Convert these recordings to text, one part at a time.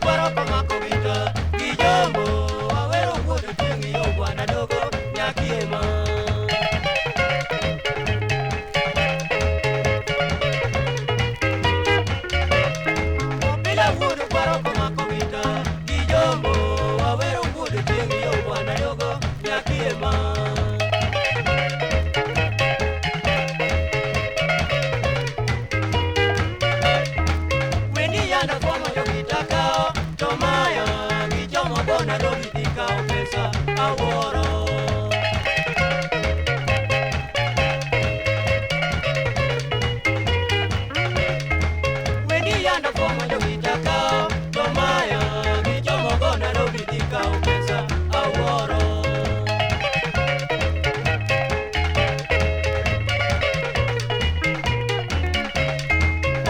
kwaro komako gita gi jombo awero wuod Ochieng' yo bwana dogo nyakiema. Obila wuod kwaro komako gita gi jombo awero wuod Ochieng' yo bwana dogo nyakiema. Wendi yanda komo jogita kao to maya gi jomo bona robi dhi kao pesa awuoro. Wendi yanda komo jogita kao to maya gi jomo bona robi dhi kao pesa awuoro.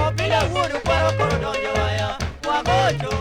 Obila wuod kwaro koro donjo waya wagocho